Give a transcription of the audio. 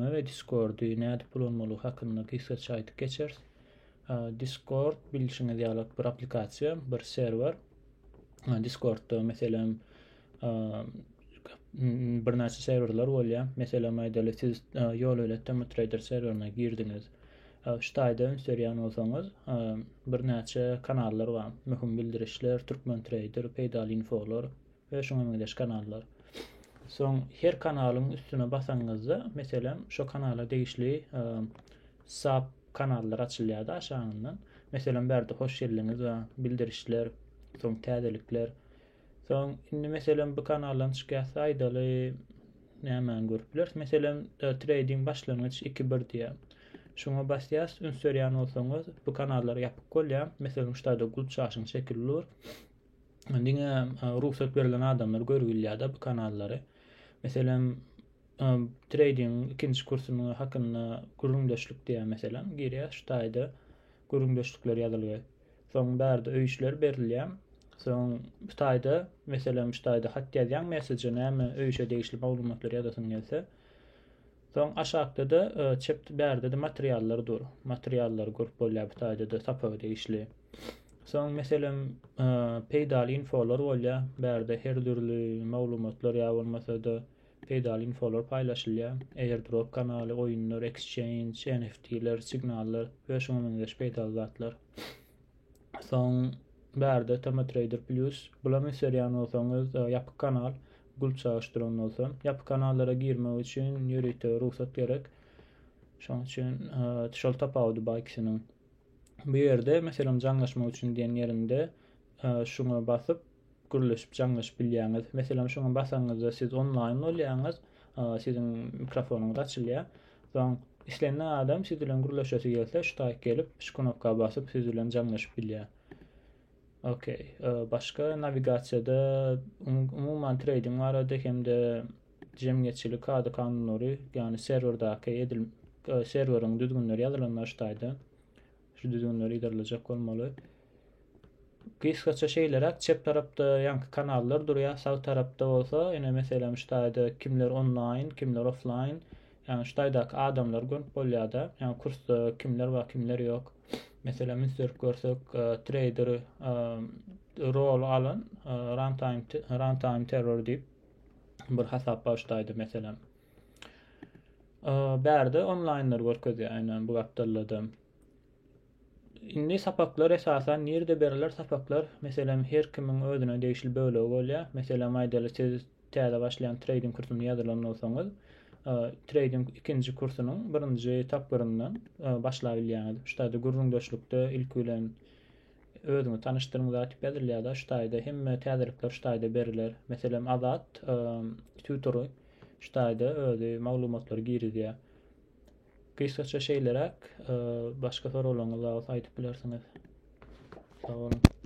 We Discordy nädip ulanmaly hakynda gysgaça aýdyp geçeris. Discord bilşiňiz ýaly bir applikasiýa, bir serwer. Discordda meselem birnäçe serwerler bolýar. Meselem aýdaly siz Ýolbelet TMTrader serwerine girdiňiz. Şu taýda üns berýän bolsaňyz birnäçe kanallar bar. Möhüm bildirişler, Türkmen Trader, peýdaly infolar. We şuňa meňzeş kanallar. Soň her kanalyň üstüne basaňyzda, meselem, şo kanala degişli sub kanallar açylýar-da aşagyndan. Meselem, bärde hoş geldiňiz we bildirişler, soň täzelikler. Soň indi meselem bu kanaldan çykýarsa aýdaly nämäni görüp bileris. Meselem, trading başlangyç 2-1 diýýär. Şuňa basýas, üns berýän bolsaňyz, bu kanallar ýapyk bolýar. Meselem, şu taýda gulp çaşyň şekili dur. Diňe rugsat berlen adamlar görübilýär-de bu kanallary. Meselem, treýdingiň ikinji kursunyň hakynda gürrüňdeşlik diýýär meselem, girýär şu taýda gürrüňdeşlikler ýazylgy. Soň bärde öý işleri berilýär. Soň bu taýda meselem şu taýda hat ýazýaň messeje näme öý işe degişli maglumatlary ýazasyň gelse. Soň aşakda-da çep bärde-de materiallar dur. Materiallary görüp bolýar bu taýda-da sapaga degişli. Soň meselem peýdaly infolar bolýar. Bärde her dürli maglumatlar ýa bolmasa-da peýdaly infolar paýlaşylýar. Airdrop kanaly, oýunlar, exchange, NFT-ler, signallar we şuňa meňzeş peýdaly zatlar. Soň bärde TMTrader Plus. Bulam üns berýän bolsaňyz ýapyk kanal. Gulp çagyş duran bolsa. Ýapyk kanallara girmek üçin ýörite rugsat gerek. Şonuň üçin şol tapawudy bar ikisiniň. Bu ýerde meselem jaňlaşmak üçin diýen ýerinde şuňa basyp gürleşip jaňlaşyp bilýäňiz. Meselem şuňa basaňyzda siz onlaýn bolýaňyz. Siziň mikrofonyňyz açylýar. Soň islendik adam siz bilen gürleşesi gelse şu taýyk gelip şu knopka basyp siz bilen jaňlaşyp bilýär. Okey. Başga nawigasiýada umuman treýding barada hem-de jemgyýetçilik kada-kanunlary, ýagny serwerdaky edil serweriň düzgünleri ýazylanlar şu taýda. Şu düzgünleri yzarlajak bolmaly. Gysgaça şeýleräk, çep tarapda ýaňky kanallar durýar, sag tarapda bolsa, ine meselem şu taýda kimler onlaýn, kimler oflaýn, ýagny şu taýdaky adamlar görüp bolýar-da, ýagny kursda kimler bar, kimler ýok. Meselem üns berip görsek, trader rol alan runtime runtime terror diýip bir hasap bar şu taýda meselem. Bärde onlaýnlar görkezýär aýnan bu gapdalda-da. Indi sapaklar esasan nirde berler sapaklar? Meselem her kimiň özüne degişli bölegi bolýar. Meselem aýdaly siz täze başlaýan treýding kursuna ýazylan bolsaňyz, treýding ikinji kursunyň birinji tapgyryndan başlap bilýäňiz. Şu taýda gürrüňdeşlikde ilki bilen özüňi tanyşdyryň zat diýip ýazylýar-da, şu taýda hemme täzelikler şu taýda beriler. Meselem Azat tutory şu taýda özi maglumatlary girizýär. Gysgaça şeýleräk, başga soraglaryňyz bar bolsa aýdyp bilersiňiz. Sag boluň.